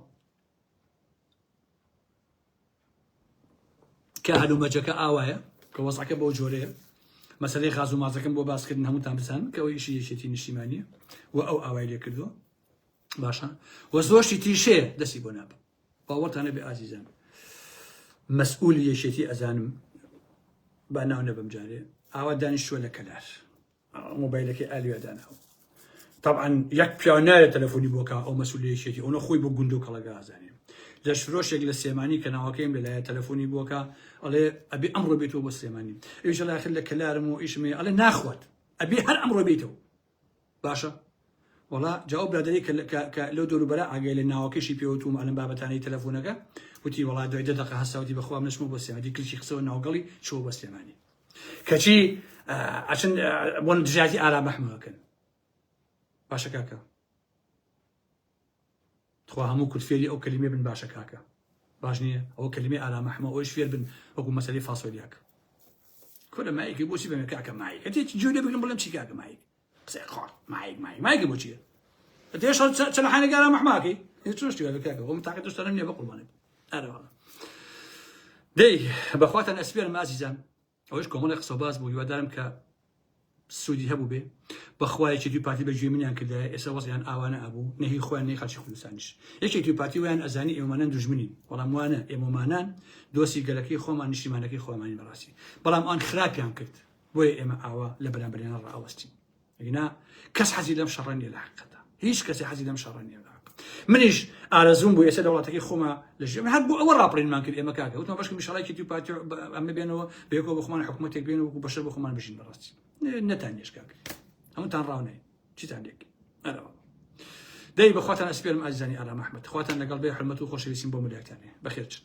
کە هەلومەرجەکە ئاوایە کە وەزعەکە بەو جۆرەیە مەسلەی غاز و مازەکەم بۆ باسکردن هەمووتان بزانن کە ئەوە ئیشی یەکێتی نیشتیمانیە و ئەو ئاوای لێ کردووە باشە و زۆرشی تریشەیە دەستی بۆ نابم باوەڕتان نەبێ ئازیزان مەسئولی یەکێتی ئەزانم با ناو نەبم جارێ ئاوا دانیشتووە لە کەلار مۆبایلەکەی ئالویا داناوە طبعا یەک پیاو نایە تەلەفۆنی بۆکە ئەو مەسئولیەتی ئەوە خۆی بۆ گوندۆ کەڵەگە ئازانێ لەشفرۆشێک لە سلێمانی کە ناوەکەیم لەلایە تەلەفۆنی بۆکە ئەڵێ ئەبێ ئەمڕۆ بێتەوە بۆ سلێمانی ئەویش ئەڵێ ئاخر لە کەلارم و ئیشمێ ئەڵێ ناخوات ئەبێ هەر ئەمڕۆ بێتەوە باشە وەڵا جا ئەو برادەرەی کە لەو دەوروبەرە ئاگای لە ناوەکەشی پێوتوم ئەلم بابەتانەی تەلەفۆنەکە وتی وەڵا دوای دە دەقە هەستا وتی بەخوا من نەچمەوە بۆ سلێمانی کلکی خستەوە ناوگەڵی چووە بۆ سلێمانی کەچی ئەچن بۆن دژایەتی ئارام ئەحمەکەن باشە کاکە تخوا هەموو کورد فێری ئەو کەلیمەی بن باشە کاکە باش نییە ئەوە کەلیمەی ئارام ئەحمە ئەوش فێر بن وەکو مەسەلەی فاسۆلیاک کورە مایکی بۆچی بەمێ کاکە مایک هەتێ گوێ لێ بگرم بڵێم چی کاکە مایک قسەی خۆر مایک مایک مایک بۆ چییە دێش چەند حانێک ئارام ئەحمەکەی چۆن شتی وایە کاکە خۆم تاقی دەشتانم نییە بە قوربانت ئەرەوە دەی بەخواتان ئەسپێرم ئازیزان ئەوەش کۆمەڵی قسە باس بوو هیوادارم کە سوودی هەبوو بێ بەخوا یەکێتی و پارتی بە گوێی منیان کردایە ئێستا وەزعیان ئاوانە ئەبوو نە هی خۆیان نەی خەڵکی کوردستانیش یەکێتی و پارتی ویان ئەزانی ئێمەمانان دوژمنین بەڵام وانە ئێمەمانان دۆستی گەلەکەی خۆمان نیشتیمانەکەی خۆمانین بەڕاستی بەڵام ئەوان خراپیان کرد بۆیە ئێمە ئاوا لە بەرامبەریان ڕائەوەستین ئەگینا کەس حەزی لەم شەڕە نییە لە حەقیقەتدا هیچ کەسێ حەزی لەم شەڕە نییە لە حەقیقەت منیش ئارەزووم بوو ئێستا لە وڵاتەکەی خۆما لە ژێر هەر بۆ ئەوە ڕاپەڕینمان کرد ئێمە کاکە وتمان بەشکم ئیشەڵای یەکێتی و پارتی ئەمە بێنەوە بەیەکەوە بە خۆمان حکوومەتێک بێن وەکو بەشەر بۆ خۆمان بژین بەڕاستی نەتان نێش کاکە هەمووتان ڕاونێ چیتان لێک ئەرەوە دەی بەخواتان ئەسپێرم ئازیزانی ئارام ئەحمەد خواتان لەگەڵ بێ حرمەت و خۆشەویستیم بۆ ملیاتانێ بەخێرچن.